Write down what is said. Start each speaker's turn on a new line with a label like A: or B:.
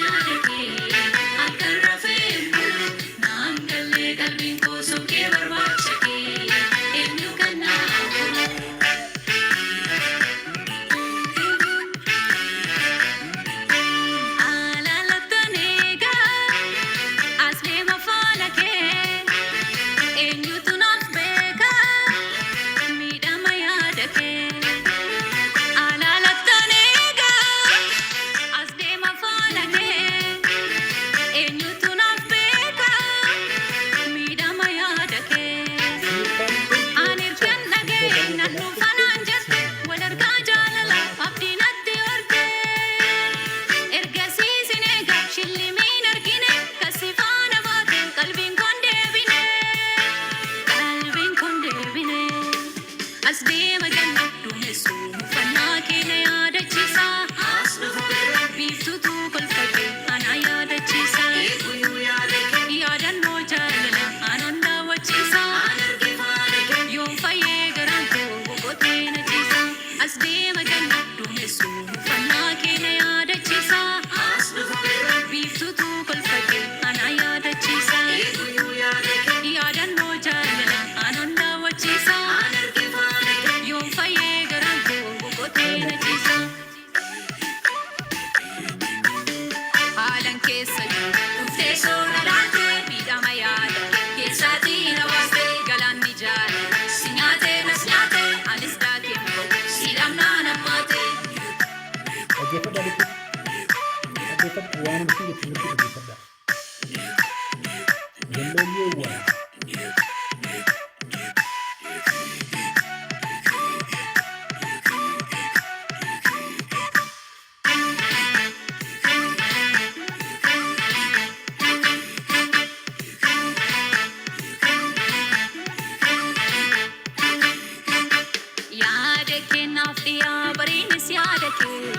A: Yaada kee akka rafee bulu naan gallee qalbiin koo sokkee barbaacha kee eenyu kan naa bulu. Alaalattan eegaa as deema faana kee eenyutu naaf beekaa miidhama yaada kee. Alaalattan eegaa as deema faana kee eenyutu naaf beekaa miidhama yaada kee.
B: Siifan
A: Ani ergan dhaga'e nan dhufa naan jette wal argaa jaalala abdii natti horte. Ergasii sin eega shillimiin argine kasi faana baate qalbiin kun deebine. Qalbiin kun deebine. As deema janna duumessu uffannaa keenya yaadachiisa. As dhufu biiftuutu kolfate ana yaadachiisa. Yaadannoo jaalala anan daawwachiisa. Yoon fayyee garaan koo boqotee na ciisa. As deema janna duumessu uffannaa keenya yaadachiisa. As dhufu biiftuutu kolfate ana yaadachiisa. Yaadannoo jaalala anan daawwachiisa. Yoon fayyee garaan koo boqotee na ciisa. Haalan keessa jiru dhuftee soora laaltee miidhama yaada keessaatii na baastee galaanni jaalala si nyaatee nas nyaatee anis daakeen ba'u si dhabnaan hammaatee.
B: Dhaggeeffadhaa jechuudha. Dhaggeeffadha waan namni jettu sirriitti dhaggeeffadhaa. Jallooyyee waan.
A: Yaada kennaaf dhiyaa bariinis yaada kee.